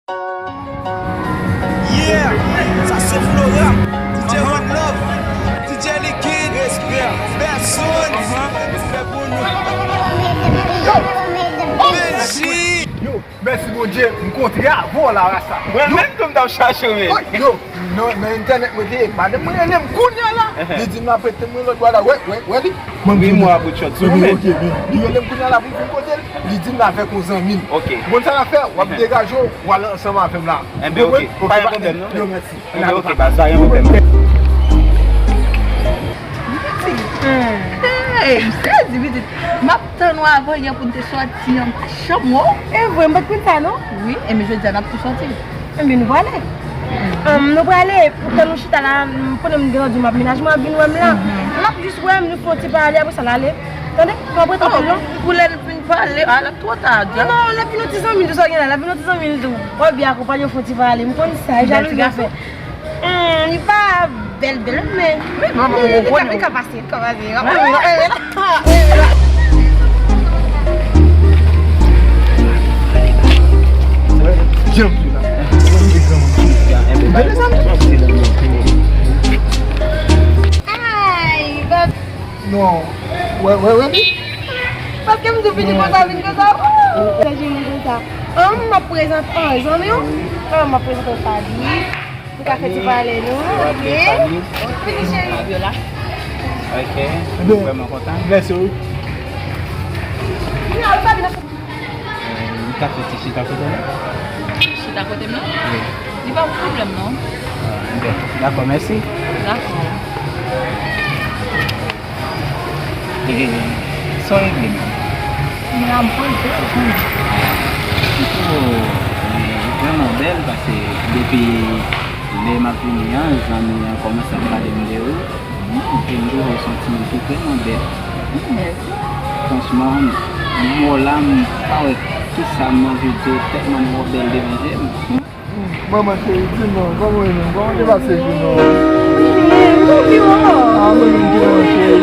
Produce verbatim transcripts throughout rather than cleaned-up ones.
Yeah, sa se Flora, D J One Love, D J Liquid, Bèson, respè pou nou. Yo, Benji. Yo, mèsi Bondye, m kontre avè w la, rasta. Mwen menm tou m t ap chache w, men. Yo, nan, nan entènèt mwen te ye, madanm mwen rele m kounye a la. Li di m l ap rete mwen lòt bò la, wè, wè, wè li. Mwen di, mwen ap retchòt sou men. Ok, men li rele m kounye a la pou m vin kote l. Li di m l avèk yon zanmi l. Ok. Ou konn sa l ap fè? W ap degaje w, w al ansanm avè m la. Enben, ok. Pa gen pwoblèm, non. Yo, mèsi. Enben, ok, baz, pa gen pwoblèm. Hey, m sezi, pitit. M ap tann w avanyè pou n te sòti an chanm, o. E vre, m pa t konn sa, non? Wi, enben jodi a n ap tou sòti. Enben, nou prale. Ann, nou prale, pandan nou chita la, m konnen m gen randevou m ap menaj mwen ap vin wè m la. L ap jis wè m, nou fè yon ti pale, apre sa l ale. Tande? Fò w ap ret anpil, non? Pou lè l vin pale, a, l ap twò ta, dja. Non, l ap vin yon ti zanmi l tou, sa w gen la, l ap vin yon ti zanmi l tou. W ap byen akonpanye, w fè yon ti pale, m konn sa, e jalouzi w fè. Hum, li pa bèl, bèl, men li, li, li ka, li ka pase, li ka pase. Ay, bab. Non. Wè, wè, wè. Paske m di w vini konsa, vin konsa. Sa jeni konsa. An, m ap prezante an zanmi w. An, m ap prezante w Fabi. Nou ka fè ti pale nou, ok? Vini, cheri. Fabiola. Ok. Mwen vrèman kontan. Mèsi wi. Vini, al, Fabi, nan. Ou ka fè ti chita kote nou? Chita kote m nan? Wi. Li pa yon pwoblèm, non. Ah, ben, dakò, mèsi. Dakò. E, sa w regle menm? M la, m poze, m poze. Ou vrèman bèl, paske depi lè m ap vini an, zanmi an kòmanse ap pale m de ou. E m twouve w se yon timoun ki vrèman bèl. Mèsi. Franchman, m wè w la, m pa wè kisa m anvi di w, tèlman m wè w bèl devan je m. Manman cheri, di m non, kòman w ye menm? Kòman te pase jounen w? Byen, mwen byen. Ah, mwen menm tou, mwen cheri.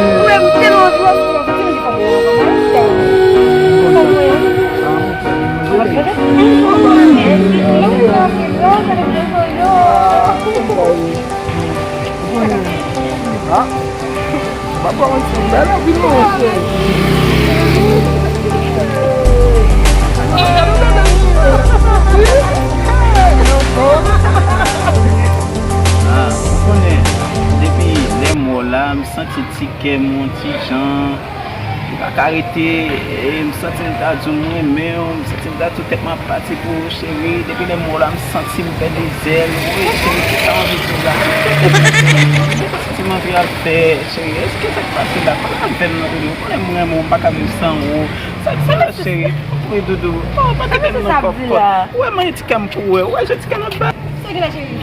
Ou wè m tèlman twò, twò, twò, twò, twò. Ah, ou konnen. Ah. M ap ba w yon ti bèl anpil non, monchè. Ah, ou konnen, depi lè m wè w la, m santi ti kè m yon ti jan. M pa ka rete, e, m santi m ta di w m renmen w, m santi m ta di w tèt mwen ap pati pou ou, cheri. Depi lè m wè w la, m santi m pèdi zèl. Wi, cheri, kisa m anvi di w la? Kisa m anvi ap fè, cheri? Èske sa k pase la? Pale avè m non, Doudou. Ou konnen m renmen w, m pa ka viv san ou. Sa k fè la, cheri? Wi, Doudou. Oh, pa kite m nan kòkòt. Ou wè mwen ti kè m pou wè. Ou wè jan ti kè m ap bat? Sa gen la, cheri?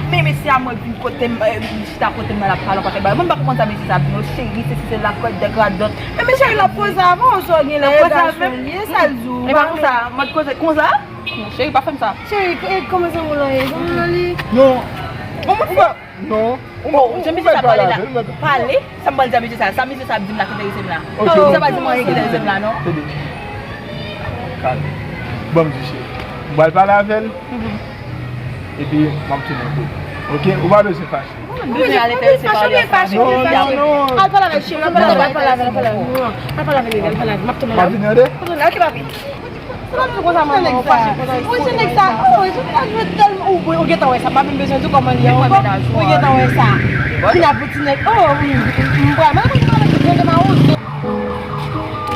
Men mesye a mwen vin kote m, eh, li chita kote m nan, l ap pale yon pakèt bagay. Mwen m pa konprann sa mesye sa ap di non, cheri, sesi, sela, kòd, dèk radòt. Men mesye a, l ap koze avè w, sa w gen la, e gason li ye, sa l di w. E pa konsa, mòd koze konsa? Non, cheri, pa fè m sa. Cheri, e kòman zanmi w lan ye? Zanmi w lan li? Non. Bon, mwen fè. Non. Bon, jan misye sa pale la, pale, sa m pral di a misye sa, sa misye sa ap di m la ki enterese m la. Ok, sa pa di m anyen ki enterese m la, non. Tande. Kalm. Ban m di cheri. M pral pale avè l. Epi, m ap tounen pou ou. Ok? Ou pa bezwen fache. Ou bezwen al enterese pa ou. Non, non, non. Al pale avè l, cheri. Al pale avè l, al pale avè l, al pale avè l. Al pale avè l, al pale avè l. M ap tounen la. M ap vini tande. Ok, papi. Sa pa di konsa, manman, ou fache konsa. Ou wè ti nèg sa, oh, ti nèg la jwe tèlman, ou, ou gentan wè sa, m pa menm bezwen di w kòman li ye ankò. Ou gentan wè sa. Kounye a pou ti nèg, oh, m, m, m pral, mwen konn pale tout, mwen te mawozo.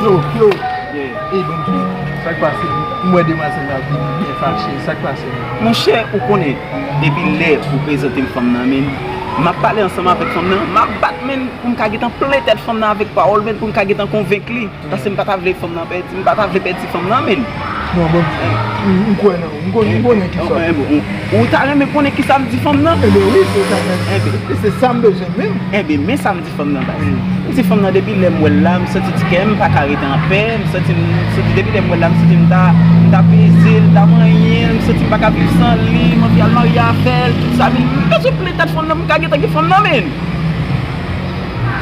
Yo, yo. Ey, ban m di w, sa k pase? M wè demwazèl la vini byen fache, sa k pase? Monchè, ou konnen, depi lè ou prezante m fanm nan, men, m ap pale ansanm avèk fanm nan, m ap bat, men, pou m ka gentan plen tèt fanm nan avèk pawòl, men, pou m ka gentan konvenk li. Paske m pa ta vle fanm nan pèdi, m pa ta vle pèdi fanm nan, men. Non, bon, m, m kwè nan ou. M konnen, m konnen kisa w. Ou ta renmen konnen kisa m di fanm nan? Enben wi, se sa menm. Enben. E se sa m bezwen menm. Enben, men sa m di fanm nan, baz. M di fanm nan, depi lè m wè l la, m santi ti kè m pa ka rete anpè, m santi, m santi depi lè m wè l la, m santi m ta, m ta peze l, m ta manyen l, m santi m pa ka viv san li, m anvi al marye avè l, tout sa, men m bezwen plen tèt fanm nan pou m ka gentan gen fanm nan, men.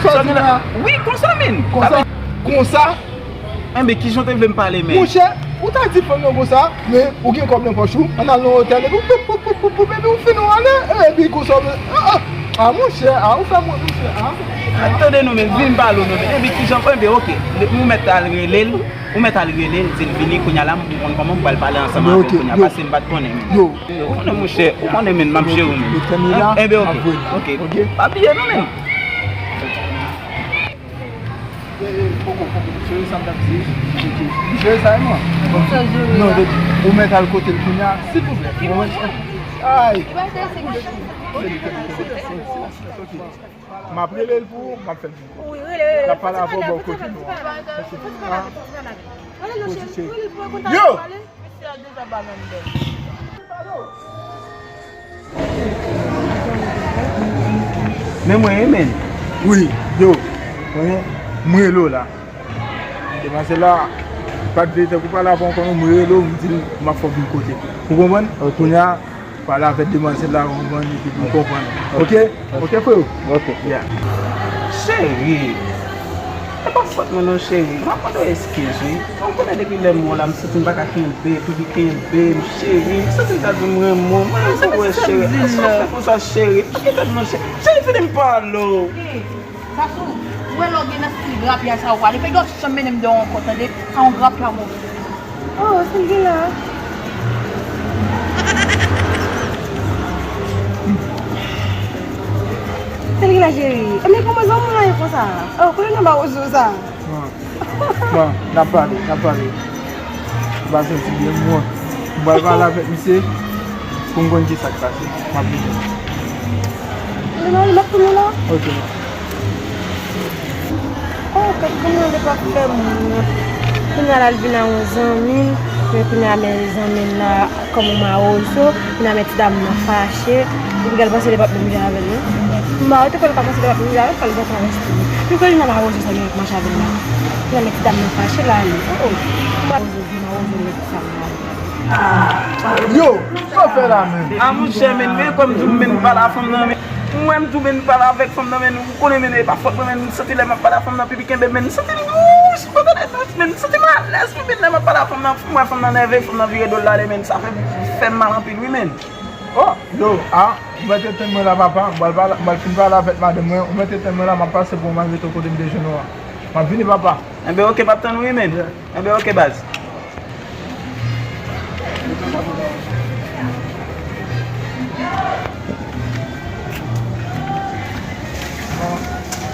Sa w di la? Wi, konsa, men. Konsa? Konsa? Enben, kijan w te vle m pale, men? Monchè, Ou ta di fanm nan konsa, men ou gen kòb nan pòch ou, ann al nan otèl, epi pou, pou, pou, pou, pou, epi ou fin ou ale, epi konsa, men, ah, ah, ah, monchè, ah, ou fè mwen, monchè, ah. Tande non, men, vin pale w non, men, epi kijan, enben, oke, ou mèt al rele l, ou mèt al rele l, di l vini, kounye a la, m konn kòman m pral pale ansanm avè l, kounye a, paske m pa t konnen, men. Yo. Ou konnen, monchè, ou konnen, men, m ap jere w, men. Enben, oke, oke. Pa bliye non, men. Poko, poko. Jere sa m t ap di. Jere sa e mwen. Non, ou mèt al kote l kounye a, silvouplè. Ay. M ap rele l pou ou, m ap fè l vini. L ap pale avè w bò kote nou an. Yo! Mesye a deja ba menm bèl. Men mwen, wi, men. Wi, yo. Mwen, mwen rele w la. Demwazèl la pa t vle tankou pale avè w ankò non, mwen rele w, m di l m ap fè w vin kote l. Ou konprann? Kounye a, pale avèk demwazèl la, ou konprann, epi pou konprann. Oke? Oke, freo? Oke. Yeah. Cheri, e pa fòt mwen non, cheri. M ap mande w eskiz, wi. Ou konnen depi lè m wè w la, m santi m pa ka kenbe, pipi kenbe m, cheri. M santi m ta di m renmen w. Mwen menm poko wè, cheri. Sa w fè konsa, cheri? Pa gen tèt non, cheri. Cheri, vini m pale w. Sasou, ou wè lè w gen nan stil grapya sa ou pale, fè yon chanm mennen m deyò ankò, tande? Sa yon grapya w ap fè. Oh, Sangila. Sangila, cheri. E men kòman zanmi w la ye konsa? Oh, kote nan ba ozo sa? Bon, n ap pale, n ap pale. M pa santi byen, mwen. M pral pale avèk misye pou m konn kisa k pase. M ap vini. Li nan, li mèt tounen la? Ok. Oh, kèt kòman li p ap fè moun nan. Kounye a la, l vin a yon zanmi m, men kounye a, men zanmi m nan. Kòm yon mawozo, vin a met ti dam nan fache, epi gèl panse li p ap menm jan avè l non. M ba yo te kwè l pa panse li p ap menm jan avè l, fè l gen travèse tou. Li kwè li nan mawozo sa li met mache avè l la. Vin a met ti dam nan fache la li. Oh, oh. Mawozo vye, mawozo nèg sa la. Yo, sa w fè la menm? A monchè, men, men kòm di w men pale a fanm nan, men. Mwen, m tou men pale avèk fanm nan, men ou konnen, men e pa fòt mwen, men m santi lè m ap pale a fanm nan, pipi kenbe m, men m santi m dous, m pa tande dous, men m santi m alèz, men lè m ap pale a fanm nan, m wè fanm nan nève, fanm nan vire do l ale, men sa fè, fè m mal anpil, wi, men. Oh, yo, ah, ou mèt etenn mwen la, papa, m pral pale, m pral fin pale avèk madanm mwen, ou mèt etenn mwen la, m ap pase pou ou, m al rete kote m te jwenn ou a. M ap vini, papa. Enben, oke, m ap tann ou, wi, men. Enben, oke, baz.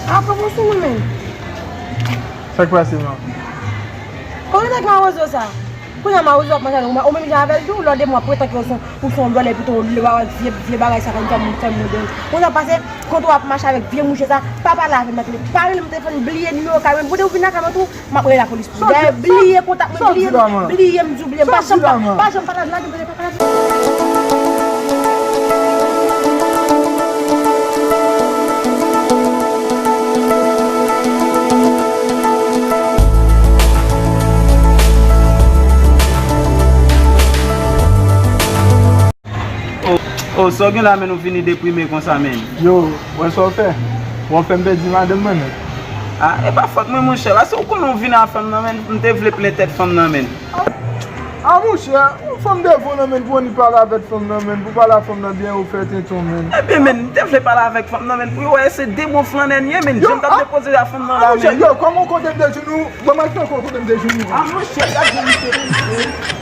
Ah, pran pran sou mwen menm. Sa k pase, man? Kote nèg mawozo sa? Kounye a mawozo ap mache avèk ou, ou menm jan avè l tou, lò de mwa pretan ke ou son, ou son vòlè, pito ou lè bagay, vye, vye bagay sa konn fè moun, fè moun donn. Kounye a pase, kote w ap mache avèk vye mouche sa, pa pale avè m nan telefòn, pa rele m nan telefòn, bliye nimewo kay mwen, pou de ou vin lakay mwen tou, m ap rele lapolis pou ou. Dayè, bliye kontak mwen, bliye, bliye m di w, bliye m, pa janm, pa janm pale avè m nan telefòn. Oh, oh, sa w gen la, men nou fini deprime konsa, men. Yo, wè sa w fè? W ap fè m pèdi madanm mwen, men. Ah, e pa fòt mwen, monchè. Paske ou konnen w vin a fanm nan, men. M te vle plen tèt fanm nan, men. Ah, monchè, yon fanm devan nan, men, pou annik pale avèk fanm nan, men, pou pale a fanm nan byen, ou fè tenten, men. Ebyen, men, m te vle pale avèk fanm nan, men, pou yo wè se de bon flannè n ye, men. Jan m t ap depoze a fanm nan la, men. Yo, kòman w konte m de jounou? Ban m al fè kote m de jounou. Ah, monchè, gad jan misye, misye.